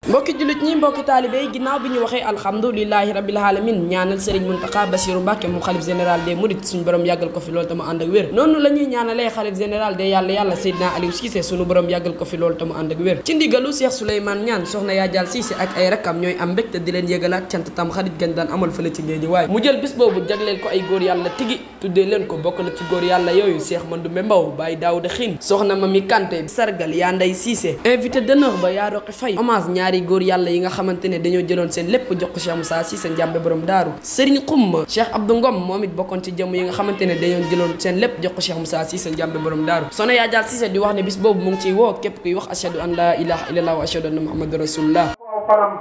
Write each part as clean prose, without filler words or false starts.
mbokki jullit ñi mbokki taalibe yi ginnaaw bi ñu waxee alhamdulilahi rabbil alamin ñaanal Serigne Mountakha Bassirou Mbacké mu xalif général des mourides suñu borom yàggal ko fi loolu tama ànd ak wér noonu la ñuy ñaanalee xalif général des yàlla Seydina Aliou Cissé suñu borom yàggal ko fi loolu tama ànd ak wér ci ndigalu Cheikh Souleymane Niane soxna Yadial Cissé ak ay rakkam ñooy am mbégte di leen yëgalaat cant tam xarit gën daan amal fële ci Guédiawaye mu jël bis boobu jagleel ko ay góor yàlla tigi tuddee leen ko bokk na ci góor yàlla yooyu Cheikh Mandoumbe Mbow Baye Daouda Xine soxna Mami Kanté sargal yaa Ndey Cissé invité d'honneur ba yaa Roqi Faye hommage ñaari góor yàlla yi nga xamante ne dañoo jëloon seen lépp jox ko Cheikh Moussa Cissé njàmbe borom daaru Serigne Xumma Cheikh Abdou Ngom moom it bokkoon ci jëmm yi nga xamante ne dañoo jëloon seen lépp jox ko Cheikh Moussa Cissé njàmbe borom daaru soxna Yadial Cissé di wax ne bis boobu mu ngi ciy woo képp kuy wax ashhadu an la ilaha illallah wa ashhadu anna muhammadan rasulullah faram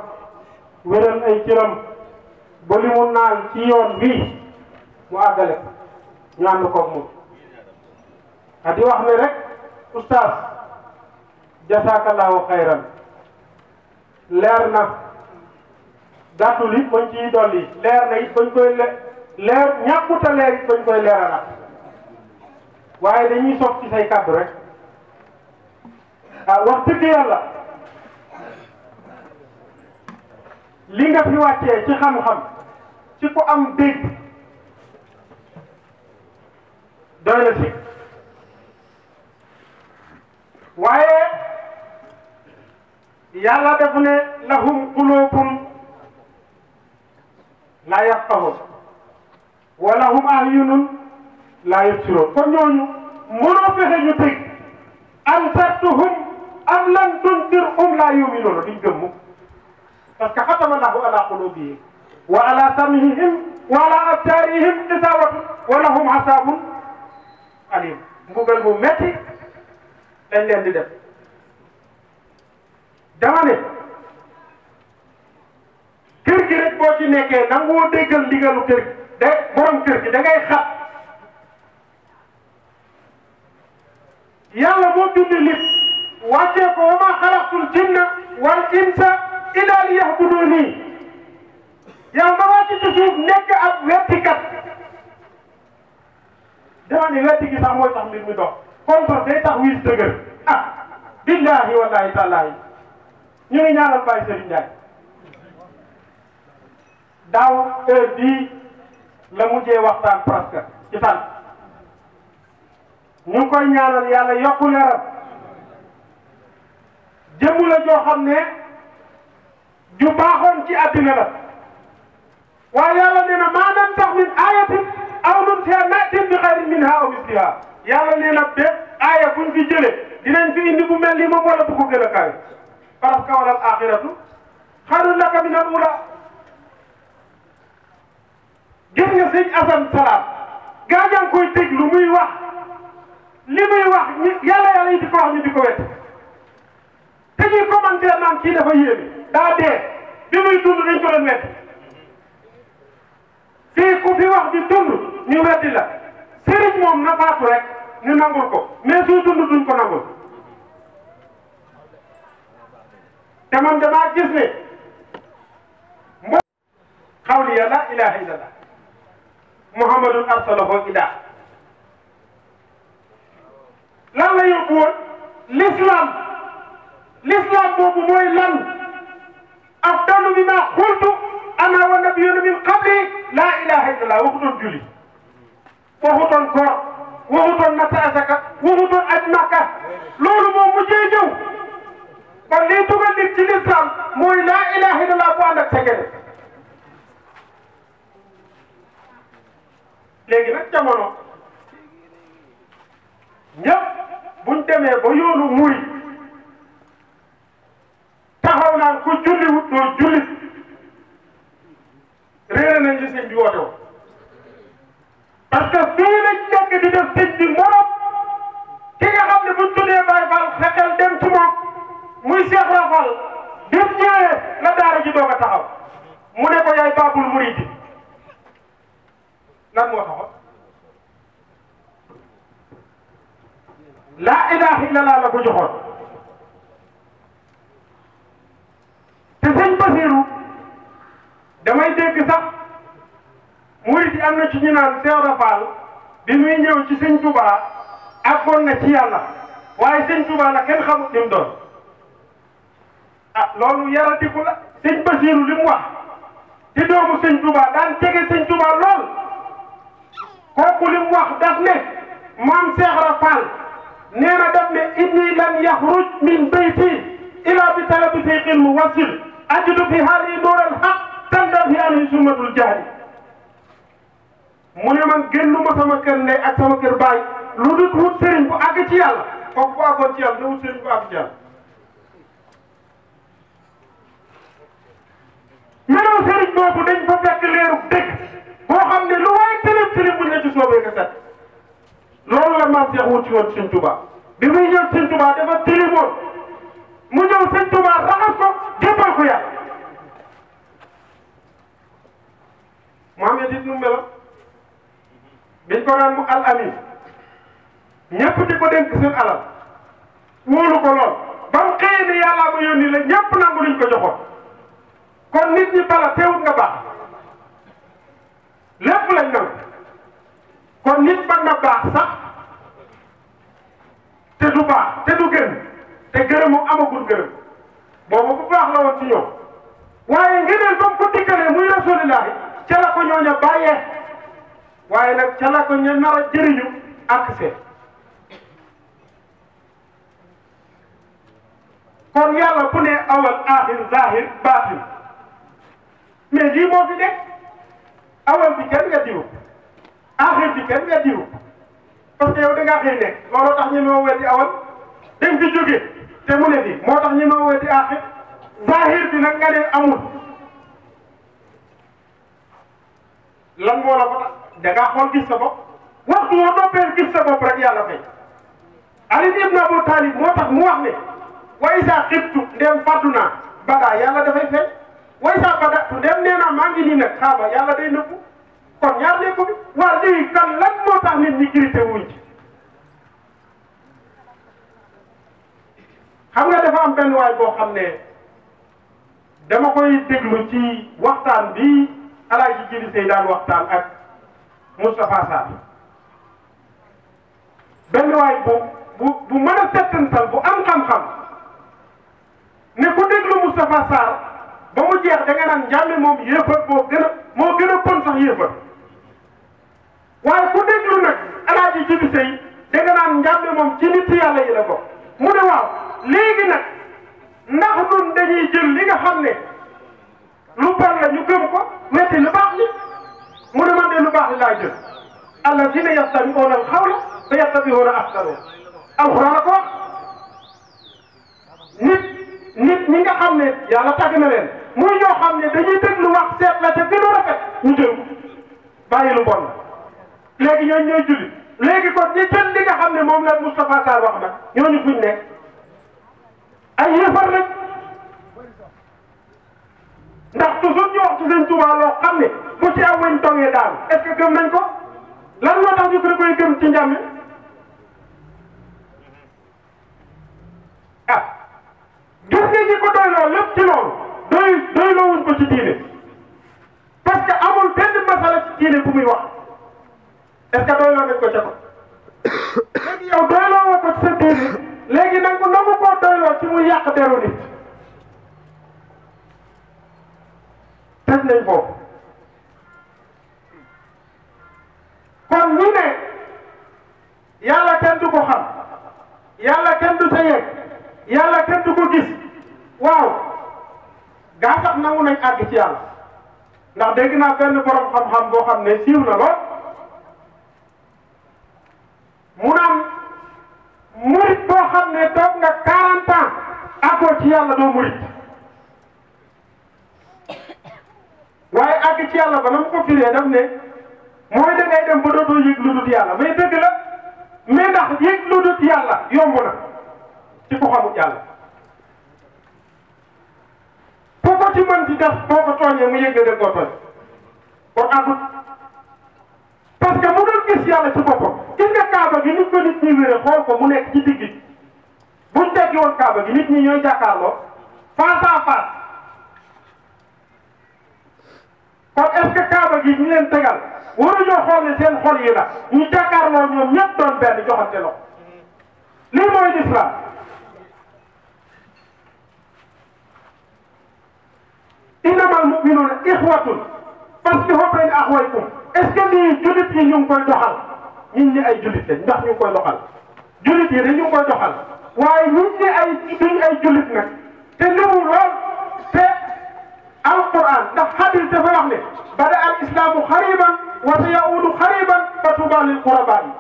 wéral ay cëram ba li mu naan ci yoon bii mu àggale ñu ànd koog moom di wax ne rek oustaz jasakallahu xayran leer na gàttul it bañ ciy dolli leer na it bañ koy leer ñàkkuta leer it bañ koy leeralaat waaye dañuy sof ci say kàddu rek wax dëgg yàlla li nga fi wàccee ci xam-xam ci ku am dégg doy na si waaye yàlla def ne lahum qulubun la yafqahun wa lahum ahyunun la yubsirun kon ñooñu mënoo fexe ñu dégg anzartuhum am lam tunzirhum la yu'minun duñ gëm mukk parce que xatama Allahu ala qulubihim wa ala sam'ihim wa ala absarihim gisawatun wa lahum asabun alim mbugal mu metti dañ leen di def dama ne kër gi rek boo ci nekkee nangoo déggal ndigalu kër gi de borom kër gi da ngay xat yàlla moo bind nit wàccee ko wa ma xalaqtul jinna wal insa illa liya'buduni yow ma wàcc ci suuf nekk ab wettikat dama ne wetti gi sax mooy tax mbir mi dox contre day tax wis dëgër billahi wallahi taalahi ñu ngi ñaanal Baye Serigne Ndiaye daaw heure bii la mujjee waxtaan presque ci fan ñu ngi koy ñaanal yàlla yokku leeram jëmm la joo xam ne ju baaxoon ci àddina la waaye yàlla nee na maa lam tax min ayatin aw nunsiha na'ti bi xayrin minha aw misliha yàlla nee na de aaya buñ fi jëlee dinañ fi indi bu mel ni moom wala bu ko gën a kaay parce que wala al-axiratu xayrun laka min al-ula gis nga sëñ Assane Salam gaa ñaa ngi koy déglu muy wax li muy wax yàlla yi di ko wax ñu di ko wet te ñuy commentaire naan kii dafa yéeme daa dee bi muy dund dañ ko doon wet fii ku fi wax di dund ñu weddi la sëriñ moom na faatu rek ñu nangul ko mais suy dund duñ ko nangul te man damaa gis ne mbo xawliya la ilaha illallah muhammadun arsalahu ilah lan la yóbbu woon l'islam boobu mooy lan afdalu mimma qultu ana wa nabiyyuna min qabli la ilaha illallah waxutoon julli waxutoon koor waxutoon natt asaka waxutoon aj makka loolu moom mujjee ñëw kon liy dugal nit ci l'islam mooy la ilaha illallah bu ànd ak tegere léegi nag jamono ñëpp buñ demee ba yoonu muy taxaw naan ku julli wut doo julli réere nañ li sëñ bi woote woon parce que fii lañ nekk di def sëñ bi morom ki nga xam ne buñ tuddee Baye Fall sa xel dem ci moom muy Cheikh Rafal bi mu ñëwee la daara ji doog a taxaw mu ne ko yaay Babul Muridi lan moo taxaw laa ilaha illallah la ko joxoon te sëñ Basiru damay dégg sax murid yi am na ci ñu naan Cheikh Rafal bi muy ñëw ci sëñ Touba àggoon na ci yàlla waaye sëñ Touba la kenn xamut ni mu doon ah loolu yaratiku la sëñ Basiiru li mu wax di doomu sëñ Touba daan jege sëñ Touba lool kooku li mu wax daf ne maam Cheikh Ibra Fall nee na daf ne inni lam yaxruj min bayti ila bi talabi sayqil muwassil ajidu fi haali nuural haq tanda fi alayhi summatul jaari mu ne man génnuma sama kër ndey ak sama kër baay lu dul wut sëriñ bu àgg ci yàlla kooku bu àggoon ci yàlla da wut sëriñ bu àgg ci yàlla menoo sëriñ boobu dañ fa fekk leeru dëgg boo xam ne lu waay tilim tilim buñ la ci soobee nga set loolu la maam Cheikh wut ci woon sëñ Touba bi muy ñëw sëñ Touba dafa tilimoon mu ñëw sëñ Touba raxas ko jébbal ko yàlla Mohamed it nu meloon biñ ko naan mu al amin ñëpp di ko dénk seen alal wóolu ko lool ba mu xëyee ne yàllaa ma yónni la ñëpp nangu luñ ko joxoon kon nit ñi bala teewut nga baax lépp lañ nangu kon nit mën na baax sax te du baax te du gën te gërëmu amagul gërëm boobu bu baax la woon ci ñoom waaye ngëneel ba mu ko diggalee muy rasulillahi ca la ko ñooña bàyyee waaye nag ca la ko ña nar a jëriñu ak seet kon yàlla bu ne awal axir zahir baatin mais lii moo fi nekk awal bi kenn nga diwu axir bi kenn nga diwu parce que yow da ngaa xëy nekk looloo tax ñu ma weddi awal dañ fi jóge te mu ne fi moo tax ñu ma weddi axir zahir bi nag nga ne amul lan moo la ko tax da ngaa xool gis sa bopp waxtu woo noppee gis sa bopp rek yàlla fay Ali ibn Abu Talib moo tax mu wax ne wa isa xibtu ndem faddu naa badaa yàlla dafay fay wa isa badatu ndem nee naa maa ngi nii nag xaaba yàlla day nëbbu kon ñaar nekku bi waa lii kan lan moo tax nit ñi girite wuñ ci xam nga dafa am benn waay boo xam ne dama koy déglu ci waxtaan bi Alaaji Jili Sey daan waxtaan ak Moustapha Sarr benn waay bu mën a settantal bu am xam-xam ne ku déglu Moustapha Sarr ba mu jeex da nga naan njàmme moom yéefar moo gën a pon sax yéefar waaye ku déglu nag Alaaji Jili Sey da nga naan njàmme moom ci nit yàlla yi la ko mu ne waaw léegi nag ndax ñun dañuy jël li nga xam ne lu bon la ñu gëm ko wetti lu baax li mu ne man de lu baax li laay jël allazina yastami'una al-qawla fa yattabi'una ahsanahu alxuraan la ko wax nit ñi nga xam ne yàlla tàgg na leen muy ñoo xam ne dañuy déglu wax seet la ca gën a rafet ñu jël ko bàyyi lu bon léegi ñooñu ñooy julli léegi kon ñi jël li nga xam ne moom la Moustapha Sarr wax nag ñooñu fuñ nekk ay yéefar lañ ndax toujours ñu wax ci Sëñ Tuubaa loo xam ne bu ci am weñ tongee daal est-ce que gëm nañ ko lan moo tax ñu koy gëm ci njàmme ah gis nga ñi ko doyloo lépp ci loolu doyloo wuñ ko ci diine parce que amul benn masala ci diine bu muy wax est-ce que doyloo nañ ko ca ko léegi yow doyloo woo ko ci sa diine léegi nag mu nangu koo doyloo ci muy yàq deru nit tëj nañ foofu kon ñu ne yàlla kenn du ko xam yàlla kenn du sa yegg yàlla kenn du ko gis waaw gaa sax nangu nañ àgg ci yàlla ndax dégg naa benn borom xam-xam boo xam ne siiw na lool mu naan murit boo xam ne toog nga 40 ans àggoo ci yàlla doo murit waaye àgg ci yàlla ba na mu ko firee daf ne mooy da ngay dem ba dootoo yëg lu dul yàlla mais dëgg la mais ndax yëg lu dul yàlla yomb na ci ku xamut yàlla ku ko ci mën di def boo ko tooñee mu yëg nga def koo tooñ kon àggut parce que mu doon gis yàlla ci boppam gis nga kaaba gi nit ko nit ñi wéré xool ko mu nekk ci digg buñ teggi woon kaaba gi nit ñi ñooy jàkkaarloo face à face kon est-ce que kaaba gi ñu leen tegal waruñoo xool ne seen xol yi la ñu jàkkaarloo ñoom ñëpp doon benn joxante loxo lii mooy l'islam mu'minuuna ixwatun faslihu bayna axawaykum est-ce que lii jullit yi ñu ngi koy doxal ñun ñi ay jullit lañ ndax ñu ngi koy doxal jullit yi dañ ñu ngi koy doxal waaye ñun ñi ay duñ ay jullit nag te limu lool te alquran ndax hadis dafa wax ne bada al islaamu xariban wa sayaudu xariban fa tuba lil qurabaa yi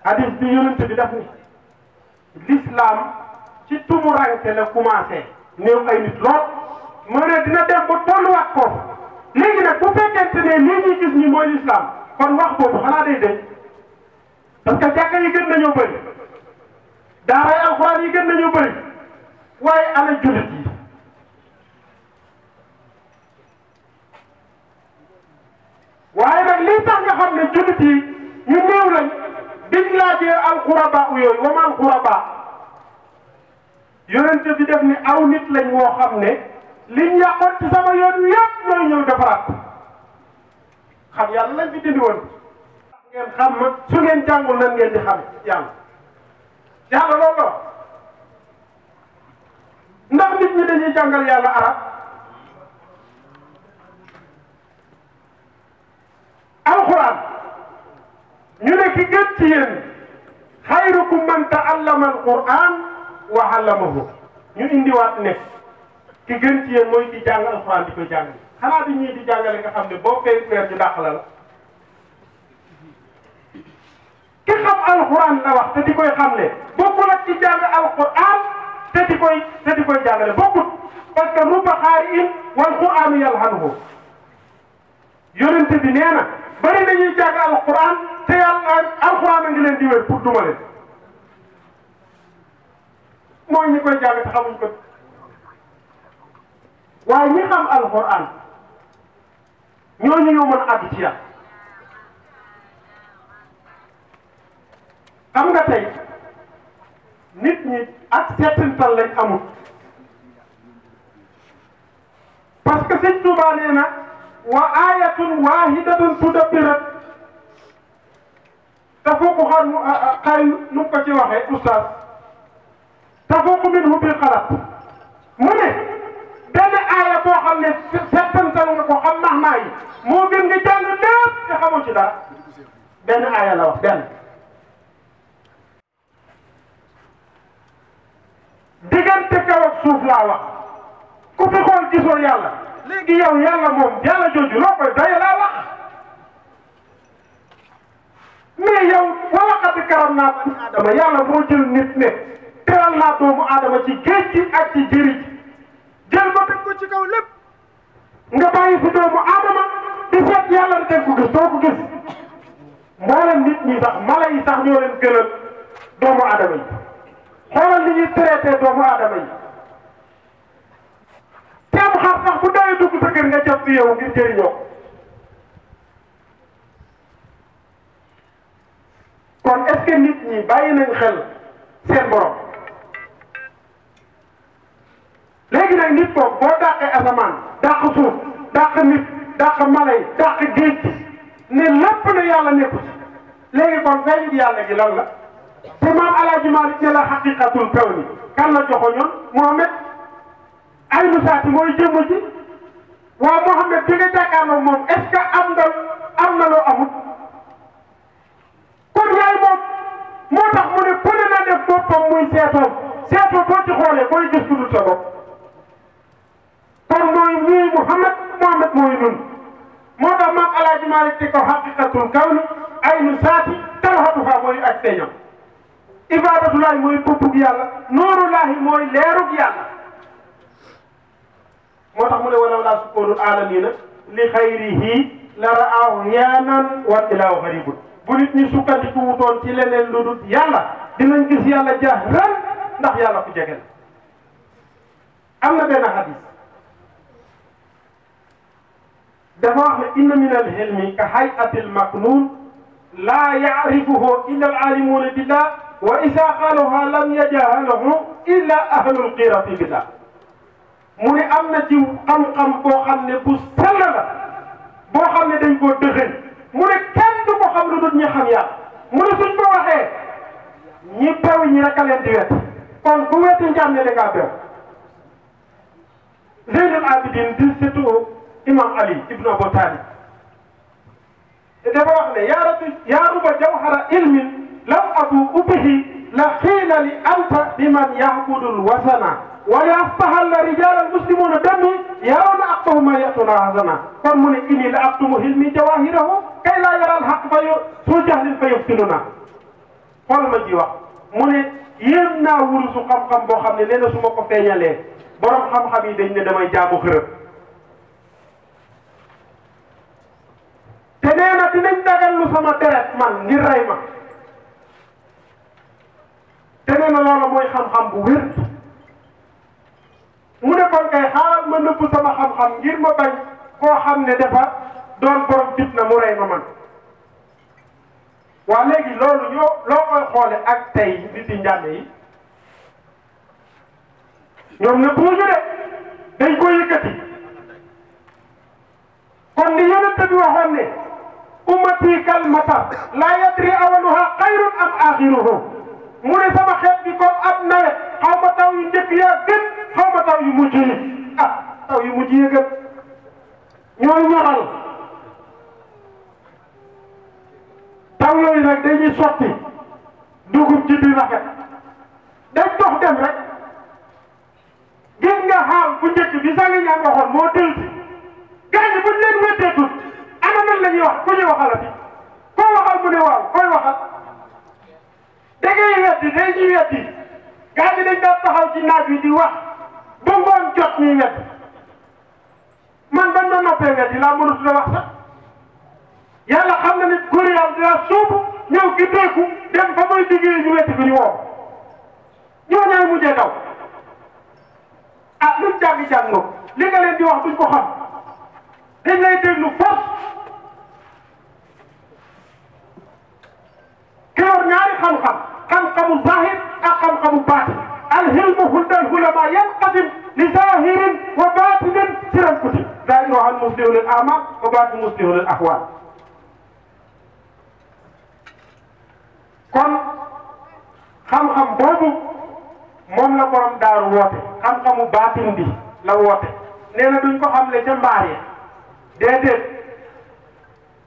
hadis bi yonent bi daf ni l'islam ci tumuranke la commencé néew ay nit lool moo ne dina dem ba tolluwaat foofu léegi nag bu fekkente ne lii ñuy gis ñi mooy l'islam kon wax boobu xanaa day deñ parce que jàkka yi gën nañoo bëri daaray alxuraan yi gën nañoo bëri waaye ana jullit yi waaye nag lii tax nga xam ne jullit yi ñu néew lañ biñ laajee alxuraba yooyu wama alxuraba yonente bi def ni aw nit lañ woo xam ne liñ yàqoon ci sama yoon wi yëpp ñooy ñëw defaraat xam yàlla lañ fi dindi woon ngeen xam ma su ngeen jàngul nan ngeen di xam yàlla loolu la ndax nit ñi dañuy jàngal yàlla arab alquran ñu ne ki gën ci yéen xayrukum man taallama alquran wa allamahu ñu indiwaat ne ki gën ci yéen mooy di jàng alquran di koy jàng xanaa bi ñii di jàngale nga xam ne boo koy weer ñu dàq la ki xam alquran la wax te di koy xamle bokkul ak ci jàng alquran te di koy jàngale bokkut parce que rubba qaari'in wal qur'aanu yalhanuhu yonente bi nee na bari nañuy jàng alquran te yàlla alquran a ngi leen di wér pour duma leen mooy ñi koy jàng te xamuñ ko waaye ñi xam alquran ñooñu ñoo mën a àgg ci yàlla xam nga tey nit ñi ak seetantal lañ amul parce que sëñ Tuubaa nee na wa ayatun wahidatun tudabbirat tafuuqu xay nu mu ko ci waxee oustaz tafuuqu minhu bil xalaat mu ne benn aaya boo xam ne seetantal nga ko xam max yi moo gën nga jàng lépp te xamoo ci dara benn aaya la wax benn diggante kaw ak suuf laa wax ku fi xool gisoo yàlla léegi yow yàlla moom yàlla jooju loo koy doy laa wax mais yow wala xad karam naa bani aadama yàlla moo jël nit ne teral naa doomu aadama ci géej gi ak ci jëri ji jël ko teg ko ci kaw lépp nga bàyyi fi doomu aadama di seet yàlla di teg ko gis doo ko gis mboolem nit ñi sax mala yi sax ñoo leen gënal doomu aadama yi xoolal li ñuy traité doomu aadama yi te am xar sax bu dawee dugg sa kër nga jëf fi yow ngir jëriñoo kon est-ce que nit ñi bàyyi nañ xel seen borom léegi nag nit ko boo dàqee asamaan dàq suuf dàq nit dàq mala yi dàq géej gi ne lépp na yàlla nekku ci léegi kon feeñu yàlla gi lan la te maam Alaaji Maalik ne la xaqiqatul kawni kan la joxoñoon Mohamed ay musaati mooy jëmm ji waaw Mohamed bi nga jàkkaarloo moom est-ce que am na loo amul kon yaay moom moo tax mu ne ku ne na def boppam muy seetoom boo ci xoolee booy gis ku dul sa bopp kon mooy ñii Mohamed mooy nun moo tax maam Alaaji Maalik te ko xaqiqatul kawni ay musaati talxatuha mooy ak feeñam ibadatullahi mooy bëbbug yàlla noorullahi mooy leerug yàlla moo tax mu ne walaw laa sukoonul aalamiina li xayrihi la raahu yaanan wa ilaahu xaribun bu nit ñi sukkandiku wutoon ci leneen lu dul yàlla dinañ gis yàlla jahran ndax yàlla ku jege la am na benn hadis dafa wax ne inna min al hilmi ka hayatil maknun laa yaarifuhu illa al aalimuuna billah wa isa xaaloha lam yajahalahu illa ahlul qirati billah mu ne am na ci xam-xam boo xam ne bu sell la boo xam ne dañ koo dëxëñ mu ne kenn du ko xam lu dul ñi xam yàlla mu ne suñ ko waxee ñi bew ñi rek a leen di wet kon ku wetu njàm ne da ngaa bew Zeynul Abidin di setu imam Ali ibnu Abu Talib te dafa wax ne yaa ruba jawhara ilmin law abu bihi la xiila li anta biman yahbudul wasana wa li astahalla rijal al muslimuna dami yarawna aqtahu ma yatuna hasana kon mu ne inni la aktumu hilmi jawahirahu kay laa yaral xaq fa su jahlin fa yuftinuna xool ma ji wax mu ne yéem naa wurusu xam-xam boo xam ne nee na su ma ko feeñalee borom xam-xam yi dañ ne damay jaamu xërëb te nee na dinañ dagal lu sama deret man ngir rey ma te nee na loolu mooy xam-xam bu wér mu ne kon kay xaaral ma nëbbu sama xam-xam ngir ma bañ koo xam ne dafa doon borom fitna mu rey ma man waa léegi loolu loo koy xoole ak tey nit yi njànne yi ñoom ne buuñu de dañ ko yëkkati kon li yonent bi waxoon ne ummati kal matar laa yadri awaluha xayrun am axiruhu mu ne sama xeet bi comme ab nawet xaw ma taw yu njëkk yaa gën xaw ma taw yu mujj yi taw yu mujj yi gën ñooy ñoral taw yooyu nag dañuy sotti dugub ji di rafet dañ dox dem rek gis nga xaal bu njëkk bi sax li ñaan waxoon moo dël si gaañ buñ leen wetteetul ana nan la ñuy wax ku ñuy waxalati koo waxal mu ne waaw koy waxal da ngay weddi day ñuy weddi gaañ dañ daan taxaw ci naaj wi di wax ba ngoon jot ñuy weddi man bañ ma noppee weddi laa mënut la wax sax yàlla xam na ni góor yàlla dina suubu ñëw gi deeku dem fa muy liggéey ñu wetti bi ñu woo ñoo ñooy mujjee daw luñ jàng-jàng nga li nga leen di wax duñ ko xam dañ lay déglu force ki yor ñaari xam-xam xam-xamu zahir ak xam-xamu baatin alhilmu huldal hulama yanqasim li zahirin wa batinin siran kuti zahiruha al muslihu lil amal wa batin muslihu lil ahwal kon xam-xam boobu moom la borom daaru woote xam-xamu baatin bi la woote nee na duñ ko xamle ca mbaar yi déedéet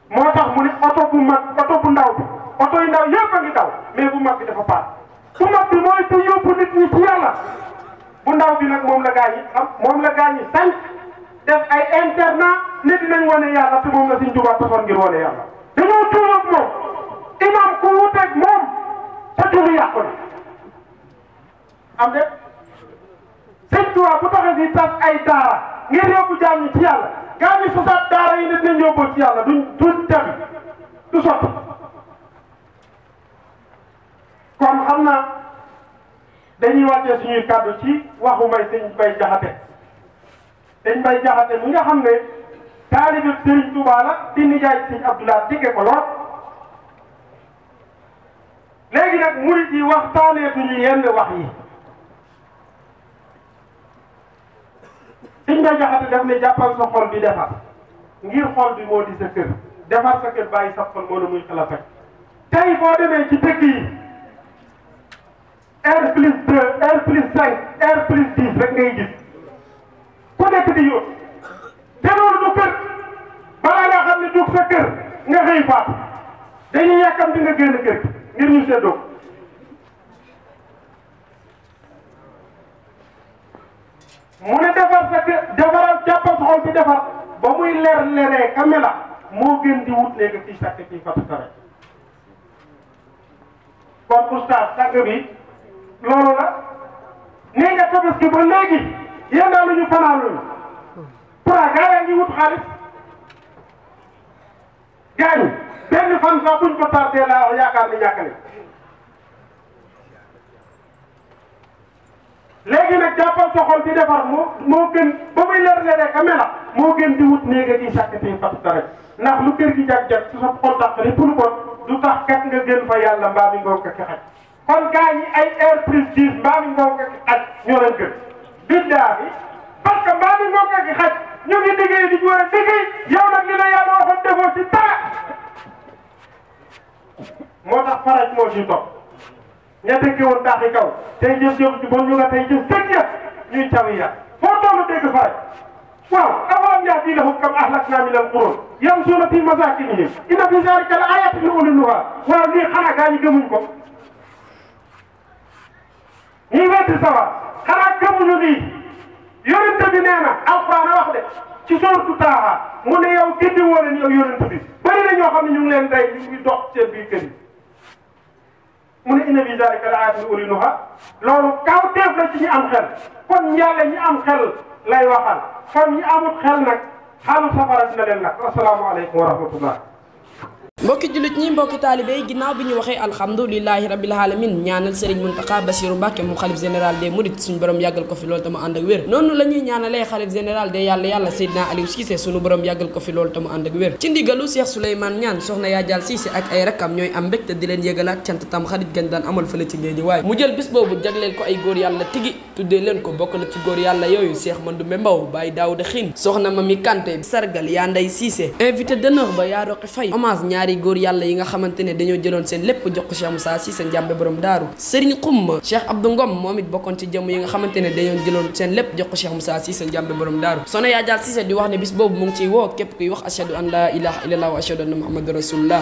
moo tax mu ne oto bu mag oto bu ndaw bi oto yu ndaw yëpp a ngi daw mais bu mag bi dafa paas bu mag bi mooy pour yóbbu nit ñi ci yàlla bu ndaw bi nag moom la gaa ñi xam moom la gaa ñi sañ def ay internat ne dinañ wane yàlla te moom la Sëñ Tuubaa taxoon ngir wane yàlla dañoo tuuroog moom imam ku wuteeg moom sa julli yàqu na am de Sëñ Tuubaa bu taxee fi tas ay daara ngir yóbbu jaam ñi ci yàlla gaa ñi sosaat daara yi ne dinañ yóbbu ci yàlla duñ tamit du sotti kon xam naa dañuy wàccee suñuy kàddu ci waxu may Sëñ Bay Jaxate Sëñ Bay Jaxate mi nga xam ne taalibe Sëriñ Tuubaa la di nijaay Sëñ Abdoulaye digge ko lool léegi nag murid yi waxtaaneetuñu yenn wax yi Sëñ Bay Jaxate daf ne jàppal sa xol bi defar ngir xol bi moo di sa kër defar sa kër bàyyi sa xol moo la muy xala fekk tey boo demee ci dëkk yi R+2 R+5 R+10 rek ngay gis ku nekk di yóot te loolu du kër balaa nga xam ne dug sa kër nga xëy faatu dañuy yàkkam di nga génn kër ngir ñu seddoo mu ne defar sa kër defaral jàppal sa xol bi defar ba muy leer leree kamela moo gën di wut léegi fii sàkk fii fatu sare kon oustaz sàkk bi loolu la nee nga tabaski ba léegi yéen daal lu ñu fanaanuñu pour gaa yaa ngi wut xaalis gaa ñi benn fan sax buñ ko tardé laa wax yaakaar ni ñàkk ne léegi nag jàppal sa xol di defar moo gën ba muy leer leeree ka mela moo gën di wut néega di sàkkati fatu dara ndax lu kër gi jag-jag su sa xol tax ni pour bon du tax kat nga gën fa yàlla mbaa mi ngoo ko ki xaj kon gaa ñi ay R+10 mbaa mi ngoo ko ki xaj ñoo leen gën biddaa bi parce que mbaa mi ngoo ko ki xaj ñu ngi liggéey di ñu war a liggéey yow nag li la yàlla waxoon defoo ci dara moo tax faraj moo ciy topp ña dëkk woon taaxi kaw tey jëf jëf ci bon ñu nga tey jëf sëg ya ñuy cawi ya foo tollu dégg faraj waaw afalam yahdi lahum kam ahlakna min al-qurun yamshuna fi masakinihim inna fi zalika la ayatin li ulil nuha waaw lii xanaa gaa ñi gëmuñ ko ñi weddi sawar xanaa gëmuñu lii yonent bi nee na alquran wax de ci sourate Taaha mu ne yow gindi woo leen yow yonent bi bëri na ñoo xam ne ñu ngi leen day ñu ngi dox seen biir kër yi mu ne inna fi zalika la ayatin li ulil nuha loolu kaw teef la ci ñi am xel kon yàlla ñi am xel lay waxal kon ñi amul xel nag xaalu safara dina leen nag asalaamaaleykum wa rahmatullah mbokki jullit ñi mbokki taalibe yi ginnaaw bi ñu waxee alhamdulilahi rabbil alamin ñaanal Serigne Mountakha Bassirou Mbacké mu xalif général des mourides suñu borom yàggal ko fi loolu te mu ànd ak wér noonu la ñuy ñaanalee xalif général des yàlla Seydina Aliou Cissé suñu borom yàggal ko fi loolu te mu ànd ak wér ci ndigalu Cheikh Souleymane Niane soxna yaa Dial Cissé ak ay rakkam ñooy am mbégte di leen yëgalaat cant tam xarit gën daan amal fële ci géej waaye mu jël bis boobu jagleel ko ay góor yàlla tigi tuddee leen ko bokk na ci góor yàlla yooyu Cheikh Mandoumbe Mbow Baye Daouda Xine soxna Mami Kanté sargal yaa Ndey Cissé invité d'honneur ba yaa Roqi Faye hommage ñaari góor yàlla yi nga xamante ne dañoo jëloon seen lépp jox ko Cheikh Moussa Cissé njàmbe borom daaru Serigne Xumma Cheikh Abdou Ngom moom it bokkoon ci jëmm yi nga xamante ne dañoo jëloon seen lépp jox ko Cheikh Moussa Cissé njàmbe borom daaru soxna yaa Dial Cissé di wax ne bis boobu mu ngi ciy woo képp kuy wax ashhadu an la ilaha illallah wa ashhadu anna muhammadan rasulullah